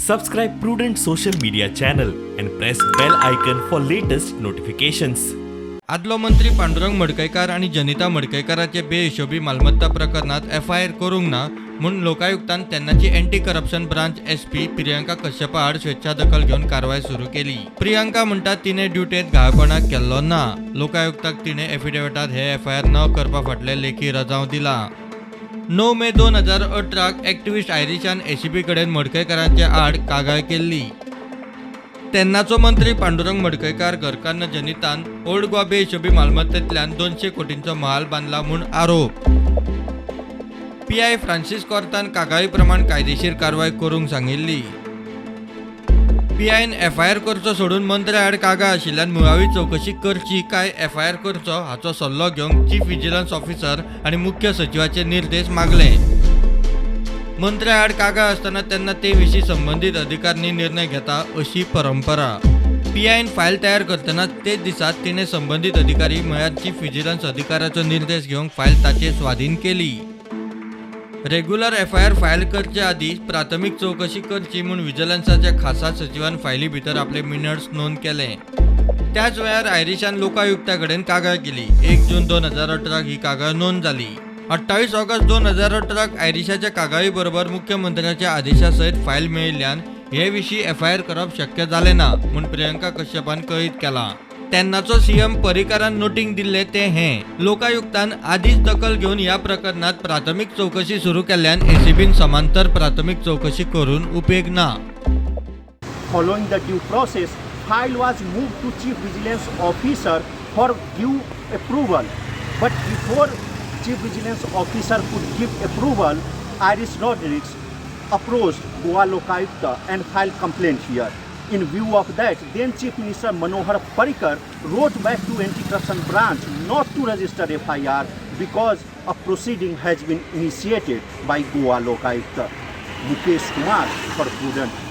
Subscribe Prudent social media channel and press bell icon for latest notifications. आदलो मंत्री पांडुरंग मडकयकार आनी जनिता मडकयकाराचे बेहिशोबी मालमत्ता प्रकरणात एफआयआर करूंक ना म्हूण लोकायुक्तान तेन्नाची anti corruption branch SP Priyanka कश्यपा आड स्वेच्छा दखल घेवन कारवाय सुरू केली. प्रियंका म्हणटा, तिणें ड्युटेंत घाळपणा केल्लो ना. लोकायुक्ताक तिणें एफिडेविटांत हे एफआयआर न करपा फाटलें लेखी रजांव दिलां. 9 मे 2018 एक्टिविस्ट आयरिशान एसीबी कडेन मडकयकारांचे आड कागाळ केल्ली. तेन्नाचो मंत्री पांडुरंग मडकयकार घरकान्न जनितान ओल्ड गोवा बेहिशोबी मालमत्तेंतल्यान 200 कोटींचो महाल बांदला म्हूण आरोप. पीआय फ्रांसीस कॉर्तान कागाळी प्रमाण कायदेशीर कारवाय करूंक सांगिल्ली. पीआयन एफआयआर करचो सोडून मंत्र्या आड कागाळ आशिल्ल्यान मुळावी चवकशी करची काय एफआयआर करचो हाचो सल्लो घेवंक चीफ विजिलन्स ऑफिसर आनी मुख्य सचिवाचे निर्देश मागले. मंत्र्या आड कागाळ आसतना तेन्ना ते विशीं संबंदीत अधिकाऱ्यांनी निर्णय घेता अशी परंपरा. पीआयन फायल तयार करतना तेच दिसा तिणें संबंदीत अधिकारी म्हळ्यार चीफ विजिलन्स अधिकाऱ्याचो निर्देश घेवंक फायल ताचे स्वाधीन केली. रेग्युलर एफआयआर फायल करचे आदीं प्राथमीक चवकशी करची म्हूण विजिलन्साच्या खासा सचिवान फायली भितर आपले मिनट्स नोंद केले. त्याच वेळार आयरिशान लोकायुक्ता कडेन कागाळ केली. 1 जून 2018 ही कागाळ नोंद जाली. 28 ऑगस्ट 2018 आयरिशाच्या कागाळी बरोबर मुख्यमंत्र्याच्या आदेशा सयत फायल मेळिल्ल्यान हे विशीं एफआयआर करप शक्य जालें ना म्हूण प्रियंका कश्यपान कळीत केलां. तेन्नाचो सीएम पर्रीकारान नोटींग दिल्लें तें हें: लोकायुक्तान आदींच दखल घेवन ह्या प्रकरणात प्राथमीक चवकशी सुरू केल्ल्यान एसीबीन समांतर प्राथमीक चवकशी करून उपेग ना. Following the due process, file was moved to Chief Vigilance Officer for due approval. But before Chief Vigilance Officer could give approval, Iris Rodriguez approached Goa Lokayukta and filed complaint here. In view of that, then Chief Minister Manohar Parrikar wrote back to Anti-Corruption Branch not to register FIR because a proceeding has been initiated by Goa Lokayukta. Mukesh Kumar for Prudent.